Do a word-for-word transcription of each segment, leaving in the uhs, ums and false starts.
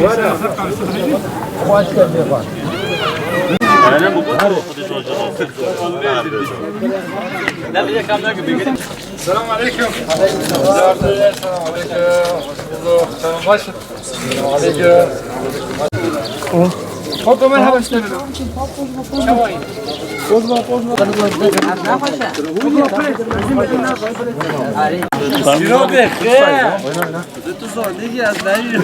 Selam aleyküm. Selam aleyküm. Hoş bulduk. Selam aleyküm. Hoş bulduk. Merhaba işte. Bozma, bozma. Şirobe. Tu zanî ki ez neyim.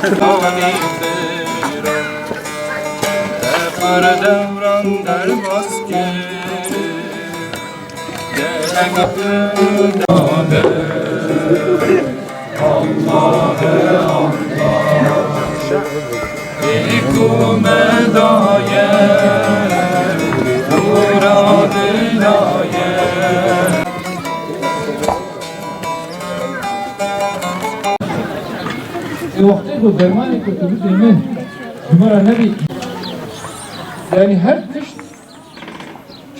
Her dewran derbas kir. Ê wextê ku dermanê ku tu bidê min, ji me re nebî. Yanî her tişt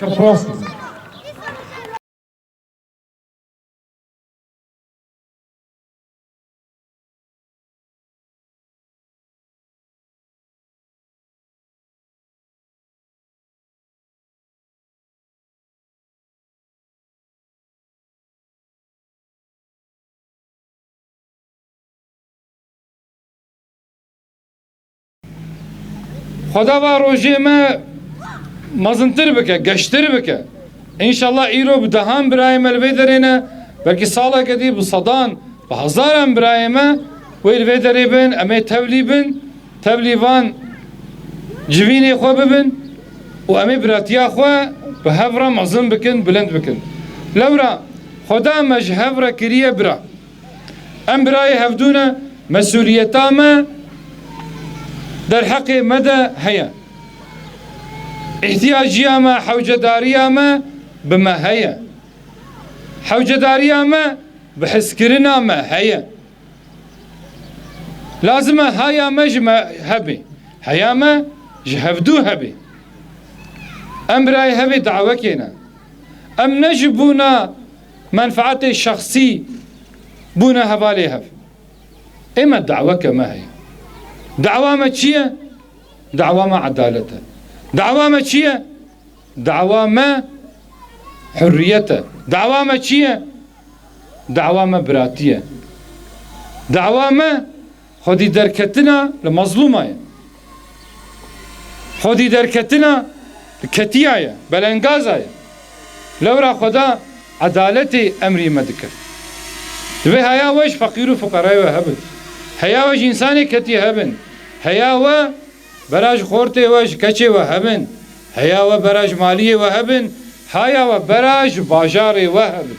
çeprast bibin. Xweda va rojê me mezintir bike, geştir bike. Înşallah îro bi dehan birayê me li vê derê ne, belkî saleke dî bi sedan, bi hezaran birayê me wê li vê derê bin, em ê tevlî bin, tevlî van civînê xwe bibin û em ê biratiya xwe bi hev re mezin bikin, bilind bikin. Lewra Xweda me ji hev re kiriye bira. Em birayê hevdû ne, mesûliyeta me derheqê me de heye. Îhtiyaciya me, hewcedariya me bi me heye. Hewcedariya me bi hizkirina me heye. Lazim e haya me ji me hebe, heya me ji hevdû hebe. Em birayê hevê dawekê ne. Em ne ji bona menfaetê şexsî bûne hevalê hev. Ê me daweke me heye. Dawa me çi ye? Dawa me edalet e. Dawa me çi ye? Dawa me hurriyet e. Dawa me çi ye? Dawa me biratî ye. Dawa me xwedî derketina li mezlûma ye. Xwedî derketina li ketiya ye, belengaza ye. Lewra Xweda edaletê emrî me dike. Divê heya we ji feqîr û fuqerayê we hebin. Heya we ji însanê ketiyê hebin. Heya we bera ji xortê we, ji keçê we hebin. Heya we bera ji maliyê we hebin. Haya we bera ji bajarê we hebin.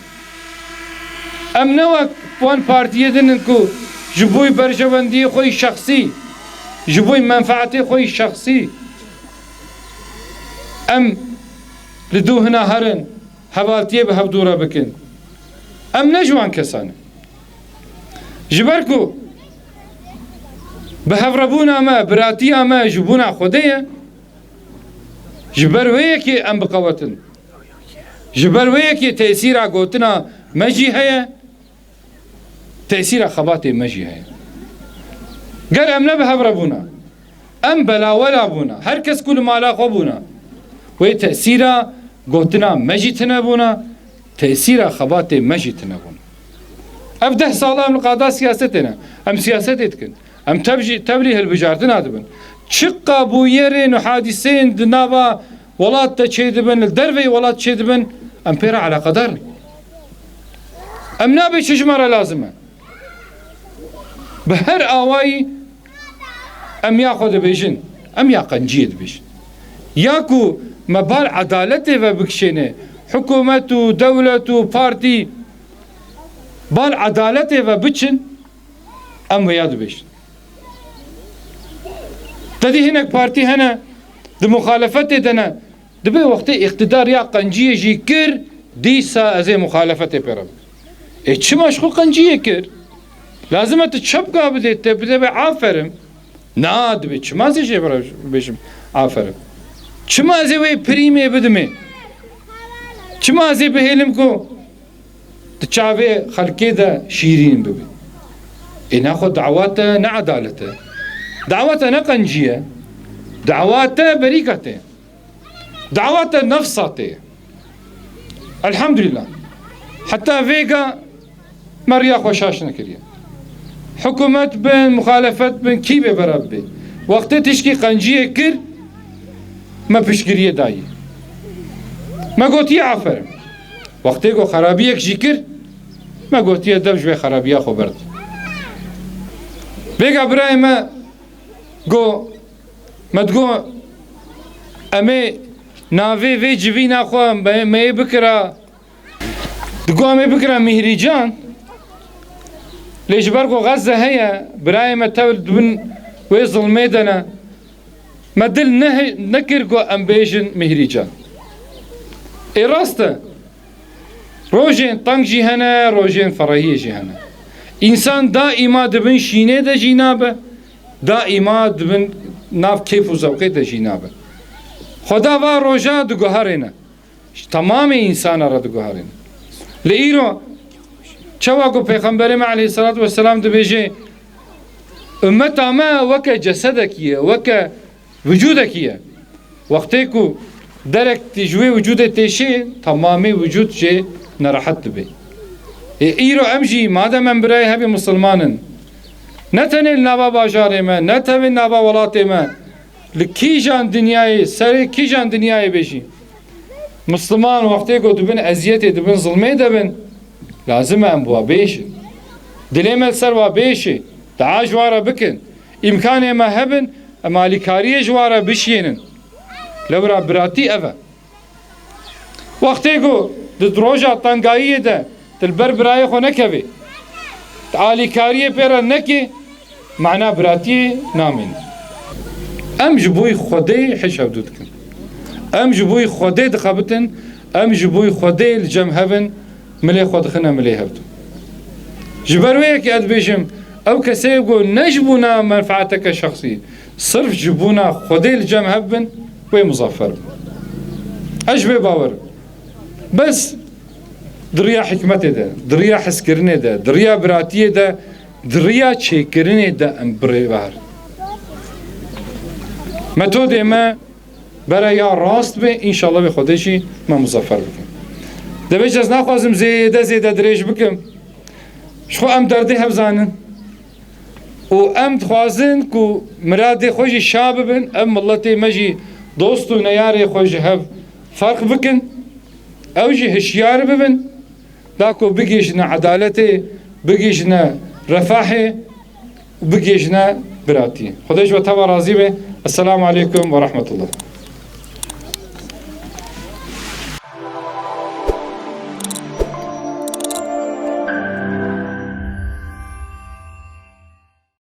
Em ne wek wan partiyê din in ku ji bo berjewendiyê xwe yî şexsî, ji bo menfaetê xwe yî şexsî, em li dû hina herin, hevaltiyê bi hevdû re bikin. Em ne ji wan kesan in. Ji ber ku bi hevrebûna me, biratiya me ji bona Xwedê ye, ji ber wê yekê em biqewetin. Ji ber wê yekê tesîra gotina me jî heye, tesîra xebatê me jî heye. Ger em ne bi hev re bûna, em belawela bûna, her kes ku li mala xwe bûna, wê tesîra gotina me jî tune bûna, tesîra xebatê me jî tune bûna. Ev deh sala em li qada siyasetê ne. Em siyasetê dikin. Em tev jî, tevlî hilbijartina dibin. Çiqa bûyerên û hadîseyên di nava welat de çêdibin, li derveyî welat çêdibin, em pê re eleqedar in. Em nabê çi ji me re lazim e. Bi her awayî em ya xwe dibêjin, em ya qenciyê dibêjin. Ya ku me bal edaletê ve bikişêne, hikûmet û dewlet û partî bal edaletê ve biçin, em wêya dibêjin. Te dî hinek partî hene, di muxalefetê de ne. Dibê wextê îqtidar ya qenciyê jî kir, dîsa ez ê muxalefetê pê re bikim. Ê çima ji xwe qenciyê kir? Lazim e tu çepka bidê, te bide be aferin. Na, dibê çima ez ê jê re bêjim aferin? Çima ez ê wê pirîmê bidimê? Çima ez ê bihêlim ku di çavê xelkê de şîrîn bibe. Ê naxwe dawa te ne edalet e. Dawa te ne qencî ye. Dawa te berîka te ye. Dawa te nefsa te ye. Elhamdulillah. Heta vêga me riya xwe şaş nekiriye. Hikûmet bin, muxalefet bin, kî bê bera bibê. Wextê tişkî qenciyê kir, me piştgiriyê dayî. Me gotiye aferin. Wextê ku xerabiyek jî kir, me gotiye dev ji wê xerabiya xwe berde. Vêga birayê me got, me digot, em ê navê vê civîna xwe me, me yê bikira, digot em ê bikira Mîhrîcan, lê ji ber ku Xezze heye, birayê me tev di bin wê zilmê de ne, me dil ne, nekir ku em bêjin Mîhrîcan. Ê rast e, rojên teng jî hene, rojên ferehiyê jî hene. Însan daîma di bin şînê de jî nabe, daîma di bin nav kêf û zewqê de jî nabe. Xweda va roja diguherêne. Ji temamê însana re diguherêne. Li îro çawa ku Pêxemberê me aleyhisselatu vesselam dibêje, ummeta me weke cesedekî ye, weke vücudekî ye. Wextê ku derek tê ji wê wicûdê têşê, temamê wicûd jê nerehet dibe. Ê îro em jî, madem em birayê hevî misilman in, ne tenê li nava bajarê me, ne tenê li nava welatê me, li kîjan dinyayê, serê kîjan dinyayê be jî, Misliman wextê ku dibin eziyetê, dibin zilmê de bin, lazim e em bi wa bêjin. Dilê me li ser wa bêşê, dua ji wa re bikin. Îmkanê me hebin, em alîkariyê ji wa re bişiyênin. Lewra biratî ev e. Wextê ku di roja tengayiyê de tu li ber birayê xwe nekevê, tu alîkariyê pê re nekê, mana biratiyê namîne. Em ji bo Xwedê hişk hevdû dikin. Em ji bo Xwedê dixebitin, em ji bo Xwedê li cem hev in, milê xwe dixine milê hevdû. Ji ber wê yekê ez dibêjim, ew kesê ku ne ji bona menfaeteke şexsî, sirf ji bona Xwedê li cem hev bin, wê muzaffer bin. Ez ji vê bawer im. Bes di riya hikmetê de, di riya hezkirinê de, di riya biratiyê de, di riya çêkirinê de em bi rê ve herin. Metodê me bere ya rast be, înşallah wê Xwedê jî me muzaffer bike. Dibêje ez naxwazim zêde zêde dirêj bikim. Ji xwe em derdê hev zanin. Û em dixwazin ku miradê xwe jî şa bibin, ev miletê me jî dost û neyarê xwe ji hev ferq bikin, ew jî hişyar bibin, da ku bigihîjine edaletê, bigihîjine refahê û bigihîjine biratiyê. Xwedê ji we teva razî be. Esselamu aleykum ve rahmetullah.